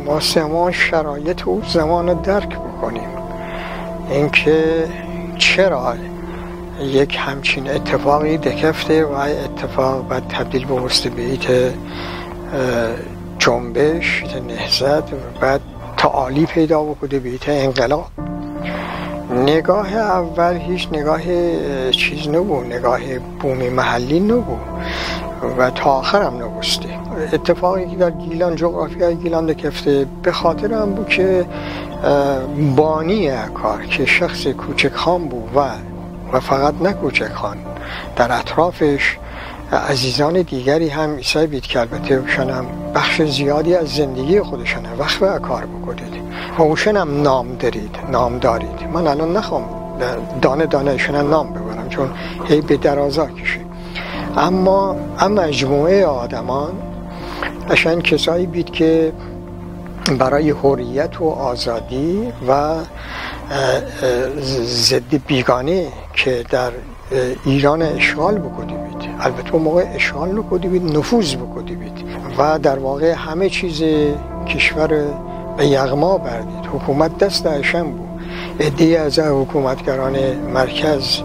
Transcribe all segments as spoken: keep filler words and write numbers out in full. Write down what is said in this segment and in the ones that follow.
ما زمان، شرایط او زمان درک بکنیم، اینکه چرا یک همچین اتفاقی دکفته و اتفاق بعد تبدیل بوسته به ایته، اه، جنبش، ایته نهضت، و بعد تعالی پیدا بوکوده به ایته انقلاب. نگاه اول هیچ نگاه، اه، چیز نبو، نگاه بومی محلی نبو و تا آخرم نبوسته. اتفاقی که در گیلان، جغرافیای گیلان دکفته، به خاطر هم بو که، اه، بانی کار که شخص کوچک‌خان بو و، و فقط نه کوچک‌خان، در اطرافش عزیزان دیگری هم ایسای بید که البته اوشان هم بخش زیادی از زندگی خودشان وقف ا کار بوکودید و اوشان هم نام دارید، نام دارید. من الان نخوام دانه دانه ایشان نام ببرم، چون هی به درازا کشه. اما ا مجموعه آدمان اشان کسایی بید که برای حریت و آزادی و، اه، اه، ضد بیگانه که در، اه، ایران اشغال بوکوده بید. البته او موقع اشغال نوکوده بید، نفوذ بوکوده بید و در واقع همه چیز کشور به یغما بردید. حکومت دست اشان بو. عده‌ای از حکومتگران مرکز،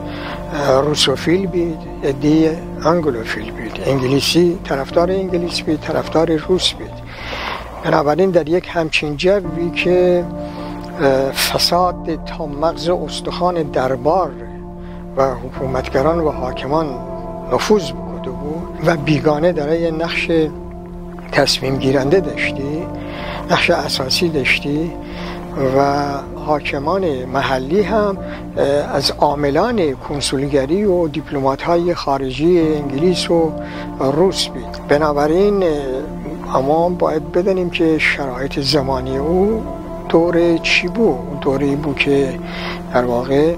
اه، روسوفیل بید، عده‌ای آنگلوفیل بید. انگلیسی، طرفدار انگلیس بید، طرفدار روس بید. بنابراین در یک همچین جوی که، اه، فساد تا مغز استخوان دربار و حکومتگران و حاکمان نفوذ بوکوده بو و بیگانه در ای نقش تصمیم گیرنده داشتی، نقش اساسی داشتی و حاکمان محلی هم، اه، از عاملان کنسولگری و دیپلمات‌های خارجی انگلیس و روس بید. بنابراین، اه، اما باید بدانیم که شرایط زمانی او دوره چی بو. او دوره بو که در واقع،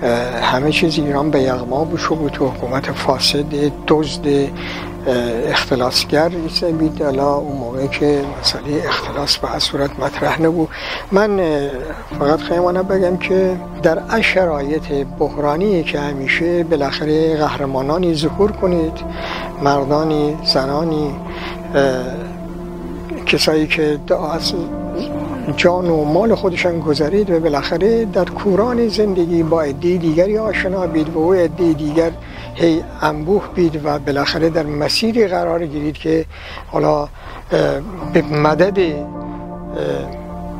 اه، همه چیز ایران به یغما بوشو بو، تو حکومت فاسد، دزد، اه، اختلاسگر ایسه بید. حالا او موقع که مسئلهٔ اختلاس به هر صورت مطرح نبو. من، اه، فقط خوایم انا بگم که در ا شرایط بحرانی که همیشه بالاخره قهرمانانی ظهور کنید، مردانی، زنانی، اه، کسایی که د-، از جان و مال خودشان گذرید و بالاخره در کوران زندگی با عدهٔ دیگری آشنا بید و او عدهٔ دیگر هی انبوه بید و بالاخره در مسیری قرار گیرید که حالا، اه، به مدد، اه،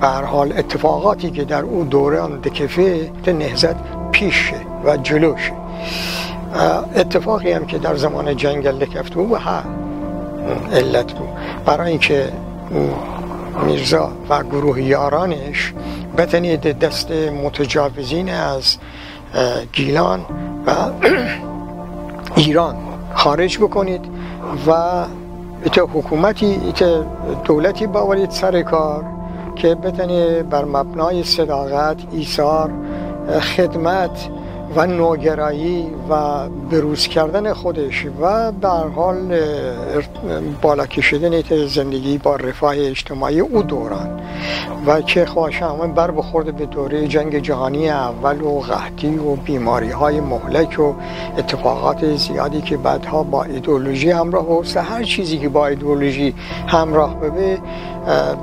به هر حال اتفاقاتی که در او دوران دکفه، ته نهضت پیش شه و جلو شه. اه، اتفاقی هم که در زمان جنگل دکفته بو، ها، علت بو. برای اینکه میرزا و گروه یارانش بتنید دست متجاوزین از، اه، گیلان و ایران خارج بکنید و ایته حکومتی، ایته دولتی باورید سر کار که بتنه بر مبنای صداقت، ایثار، خدمت و نوگرایی و بروز کردن خودش و به هر حال، اه، ارت-، بالا کشیدن ایته زندگی با رفاه اجتماعی او دوران و که خب اشان همه بر بخورده به دورهٔ جنگ جهانی اول و قحطی و بیماری‌های مهلک و اتفاقات زیادی که بعدها با ایدئولوژی همراه بوسته. هر چیزی که با ایدئولوژی همراه ببه، اه،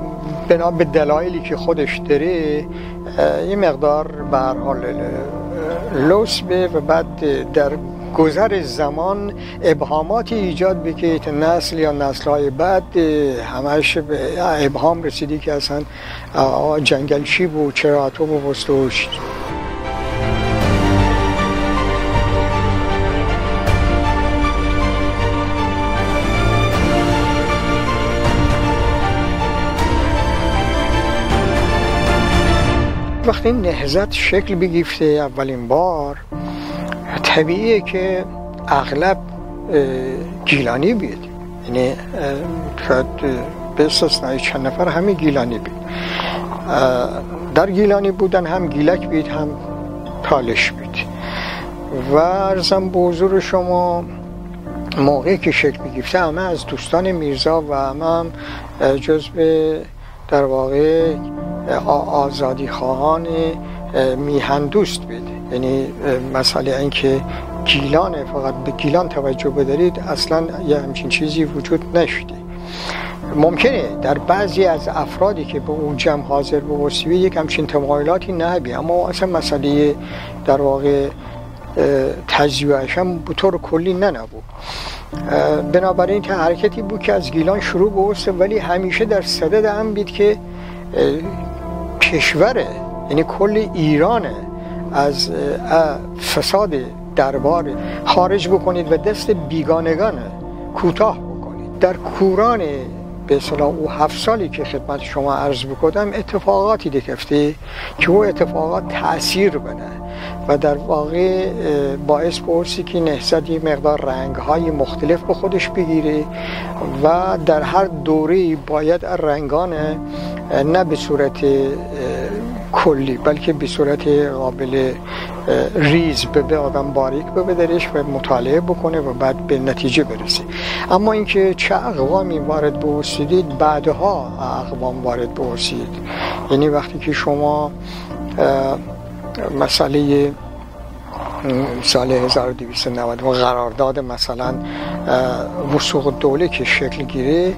بنا به دلایلی که خودش داره، اه، یه مقدار به هر حال، اه، لوث به و بعد در گذر زمان ابهاماتی ایجاد به که ایته نسل یا نسل‌های بعد، اه، همش به ابهام رسیدی که اصلاً، اه، جنگل چی بو، چرا اتو بوبوسته و چی. وقتی نهضت شکل بیگیفته اولین بار، طبیعیه که اغلب، اه، گیلانی بید. یعنی، اه، شاید، اه، به استثنای چند نفر همه گیلانی بید. اه، در گیلانی بودن هم گیلک بید، هم تالش بید. و عرضم به حضور شما، موقعی که شکل بیگیفته، همه از دوستان میرزا و همه هم، اه، جزو در واقع، اه، آ-، آزادی‌خواهان، اه، میهن‌دوست بید. یعنی، اه، مسئله اینکه گیلانه، فقط به گیلان توجه بدارید، اصلاً یه همچین چیزی وجود نشتی. ممکنه در بعضی از افرادی که به او جمع حاضر بوبوسته بید، یک همچین تمایلاتی نهه‌بی، اما اصلاً مسئلهٔ، در واقع، اه، تجزیه‌اش هم به طور کلی ننه‌بو. اه، بنابراین ته حرکتی بو که از گیلان شروع بوبوسته، ولی همیشه در صدد ان بید که، اه، کشوره، یعنی کل ایرانه، از، اه، ا فساد دربار خارج بکنید و دست بیگانگان کوتاه بکنید. در کوران، به اصطلاح، او هفت سالی که خدمت شما عرض بکودم، اتفاقاتی دکفته که او اتفاقات تأثیر بنه و در واقع، اه، باعث بوبوسته که نهضت یه مقدار رنگ‌های مختلف به خودش بگیره و در هر دوره‌ای باید ا رنگان، اه، نه به صورت، اه، کلی، بلکه به صورت قابل، اه، ریز ببه، آدم باریک ببه درش و مطالعه بکنه و بعد به نتیجه برسه. اما اینکه چه اقوامی وارد بوبوستیدی، بعدها اقوام وارد بوبوستید. یعنی وقتی که شما، اه، مسئلهٔ سال هزار و دویست و نود و قرارداد، مثلاً، اه، وثوق‌الدوله که شکل گیره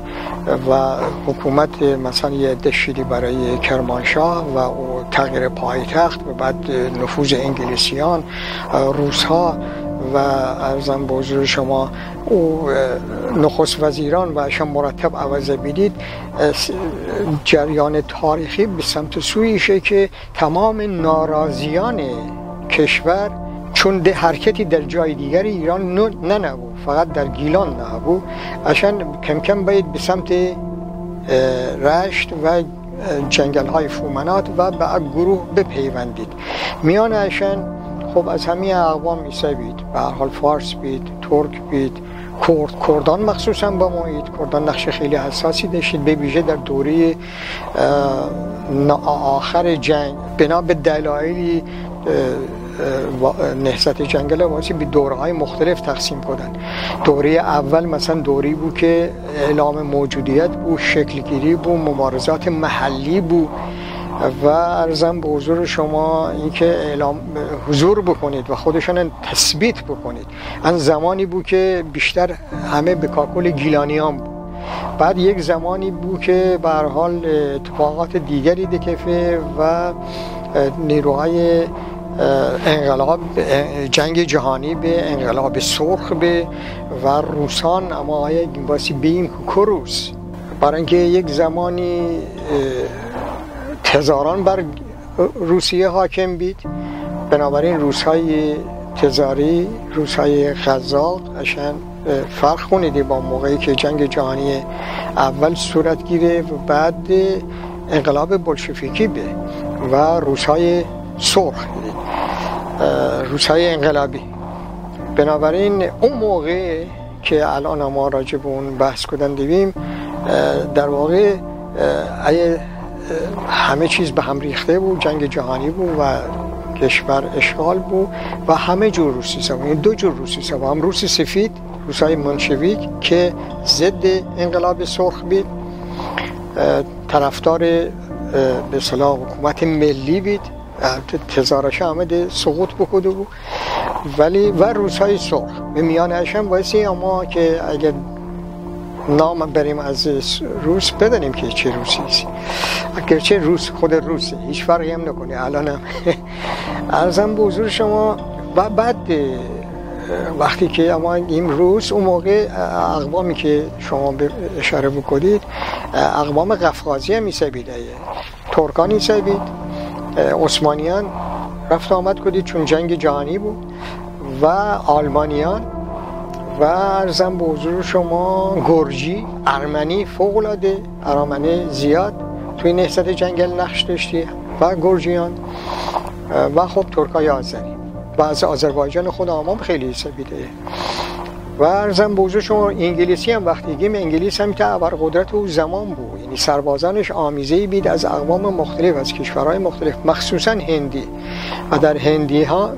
و حکومت، مثلاً، یه عده شیدی برای کرمانشاه و او تغییر پایتخت و بعد نفوذ انگلیسیان، اه، روس‌ها و عرضم به حضور شما او، اه، نخست وزیران و اشان مرتب عوض بیدید، اه، س-، جریان تاریخی به سمت سویی شه که تمام ناراضیان کشور، چون ده حرکتی در جای دیگر ایران نو-، ننه‌بو، فقط در گیلان نهه‌بو، اشان کم‌کم بید به سمت، اه، رشت و، اه، جنگل‌های فومنات و به ا گروه بپیوندید. میان اشان، خب، از همهٔ اقوام ایسه بید، به هر حال فارس بید، ترک بید، کرد، کردان مخصوصاً بمویید، کردان نقش خیلی حساسی داشتید، به ویژه در دورهٔ، اه، نا-، آخر جنگ، بنا به دلایلی، اه، اه، وا-، نهضت جنگل واسی به دوره‌های مختلف تقسیم کودن. دورهٔ اول، مثلاً، دوره‌ای بو که اعلام موجودیت بو، شکل‌گیری بو، مبارزات محلی بو و عرضم به حضور شما اینکه اعلام، حضور بکنید و خودشان تثبیت بکنید. ان زمانی بو که بیشتر همه به کاکل گیلانیان بو. بعد یک زمانی بو که به هر حال اتفاقات دیگری دکفه و، اه، نیروهای، اه، انقلاب، اه، جنگ جهانی به، انقلاب سرخ به و روسان، اما آیا باسی بیم که روس؟ برای اینکه یک زمانی، اه، تزاران بر روسیه حاکم بید. بنابراین روس‌های تزاری، روس‌های قزاق، اشان، اه، فرق کونیدی با موقعی که جنگ جهانی اول صورت گیره و بعد انقلاب بلشویکی به و روس‌های سرخ، اه، روس‌های انقلابی. بنابراین او موقع که الان ما راجع به اون بحث کودن دویم، اه، در واقع، اه، ایه، اه، همه چیز به هم ریخته بو، جنگ جهانی بو و کشور اشغال بو و همه جور روس ایسه بو، یعنی دو جور روس ایسه بو، هم روس سفید، روسای منشویک که ضد انقلاب سرخ بید، اه، طرفدار، اه، به اصطلاح حکومت ملی بید، اه، ت-، تزارش آمده سقوط بوکوده بو. ولی و روسای سرخ. به میان اشان وایسی، اما که اگه نام بریم از روس بدانیم که چه روسی است. اگرچه روس خود روسه، هیچ فرقی هم نکنه. الان هم عرضم به حضور شما و بعد، اه، وقتی که اما گیم روس، اون موقع، اه، اقوامی که شما به اشاره بکنید، اه، اقوام قفقازی هم ایسه بیده. ترکان ایسه بید، اه، عثمانیان رفت آمد کودید چون جنگ جهانی بو و آلمانیان و عرضم به حضور شما گرجی، ارمنی فوق العاده، ارامنه زیاد توی نهضت جنگل نقش داشتی و گرجیان، اه، و خب ترکای آذری و از آذربایجان خود آمان خیلی ایسه بیده. و عرضم به حضور شما، انگلیسی هم وقتی گیم، انگلیس هم تا ابرقدرت او زمان بو، یعنی سربازانش آمیزه‌ای بید از اقوام مختلف، از کشورهای مختلف، مخصوصاً هندی. و در هندی‌ها، اه،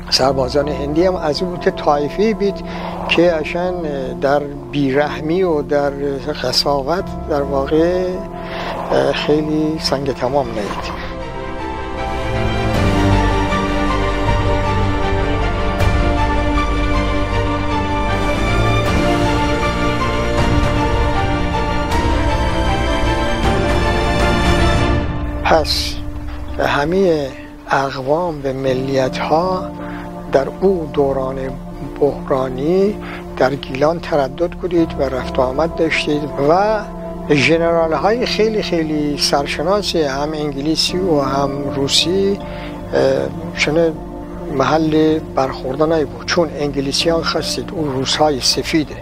سربازان هندی هم از او طایفه‌ای بید که اشان، اه، در بیرحمی و در قساوت در واقع، اه، خیلی سنگ تمام نهید. می اقوام و ملیت‌ها در او دوران بحرانی در گیلان تردد کودید و رفت و آمد داشتید و ژنرال‌های خیلی، خیلی سرشناسی، هم انگلیسی و هم روسی، اه، چنه محل برخوردانایی بو، چون انگلیسیان خواستید او روس‌های سفیده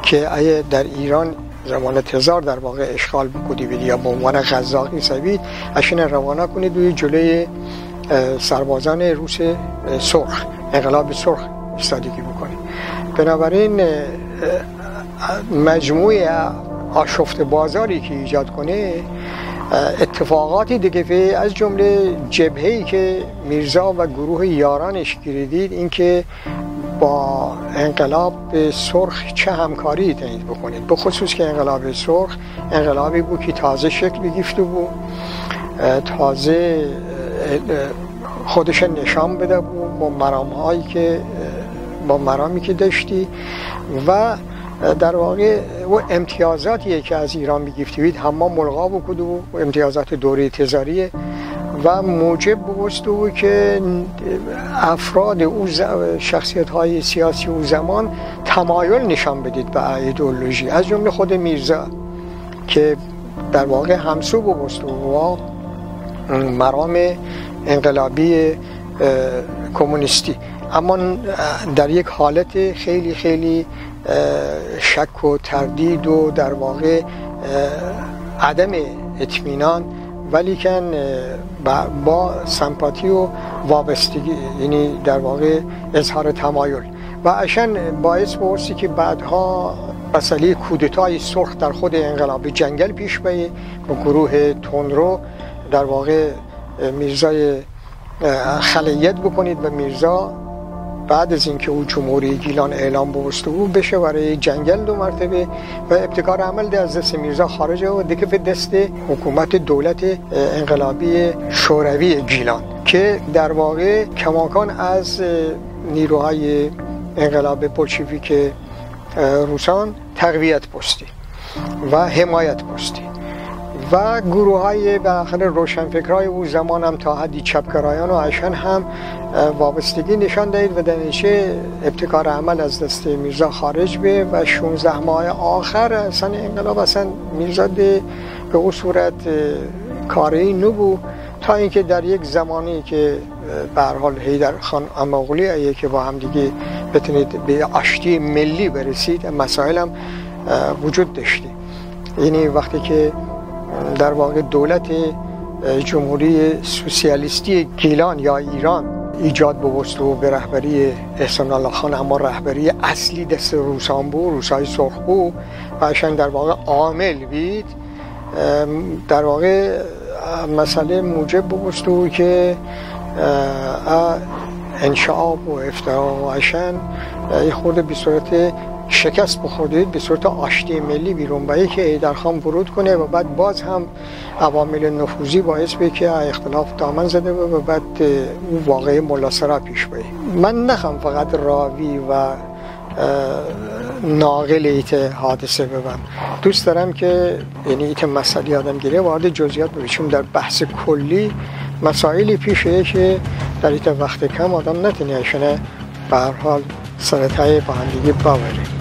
که ایه در ایران زمان تزار در واقع اشغال بوکودی بید یا به عنوان قزاقی ایسه‌بید، اشانه روانه کونید و جلوی، اه، سربازان روس، اه، سرخ، انقلاب سرخ ایستادگی بوکونید. بنابراین، اه، اه، مجموعهٔ آشفته بازاری که ایجاد کونه، اه، اتفاقاتی دکفه، از جمله جبهه‌ای که میرزا و گروه یارانش گیریدید، اینکه با انقلاب سرخ چه همکاری تانید بوکونید، به خصوص که انقلاب سرخ انقلابی بو که تازه شکل بیگیفته بو، اه، تازه، اه، اه، خودش نشان بده بو با مرام‌هایی که، اه، با مرامی که داشتی و در واقع او امتیازاتی که از ایران بیگیفته بید، همه ملغا بوکوده بو، امتیازات دورهٔ تزاریه و موجب بوبوسته بو که افراد او ز-، شخصیت‌های سیاسی او زمان تمایل نشان بدید به ایدئولوژی، از جمله خود میرزا که در واقع همسو بوبوسته بو با مرام انقلابی، اه، کمونیستی، اما در یک حالت خیلی، خیلی اه، شک و تردید و در واقع، اه، عدم اطمینان، ولیکن، اه، با، با سمپاتی و وابستگی، یعنی در واقع اظهار تمایل و اشان باعث بوبوستی که بعدها مسئلهٔ کودتای سرخ در خود انقلاب جنگل پیش بایه و گروه تندرو در واقع، اه، میرزای اه، خلعیت بوکونید و میرزا بعد از اینکه او جمهوری گیلان اعلام بوبوسته بو، بشه وارد جنگل دو مرتبه و ابتکار عمل ده از دست میرزا خارج و دکفه دست حکومت دولت، اه، انقلابی شوروی گیلان که در واقع کماکان از، اه، نیروهای انقلاب بلشویک، اه، روسان تقویت بوستی و حمایت بوستی و گروه‌های بالاخره روشنفکرای او زمان هم تا حدی چپگرایان و اشان هم، اه، وابستگی نشان دهید و در نتیجه ابتکار عمل از دست میرزا خارج به و شونزده ماه آخر اصلاً انقلاب اصلاً میرزا ده به او صورت، اه، کاری نبو تا اینکه در یک زمانی که به هر حال حیدر خان عمه‌اوغلی ایه که با همدیگه بتونید به آشتی ملی برسید، مسائل هم، اه، وجود داشتی. یعنی وقتی که در واقع دولت، اه، جمهوری سوسیالیستی گیلان یا ایران ایجاد بوبوسته بو به رهبری احسان الله خان، اما رهبری اصلی دست روسان بو، روسای سرخ بو و اشان در واقع عامل بید. ام، در واقع، اه، مسئله موجب بوبوسته بو که، اه، اه، انشعاب و افتراق و اشان، اه، یه خورده به صورت شکست بخورده، به صورت آشتی ملی بیرون بایه که حیدر خان ورود کونه و بعد باز هم عوامل نفوذی باعث به که اختلاف دامن زده به و بعد، اه، او واقعهٔ ملاسرا پیش بایه. من نخوام فقط راوی و اه، ناقل ایته حادثه ببم. دوست دارم که، یعنی، ایته مسئله آدم گیره وارد جزئیات ببه، چون در بحث کلی مسائلی پیش آیه که در ایته وقت کم آدم نتونه اشانه به هر حال سر و تای با همدیگه باوره.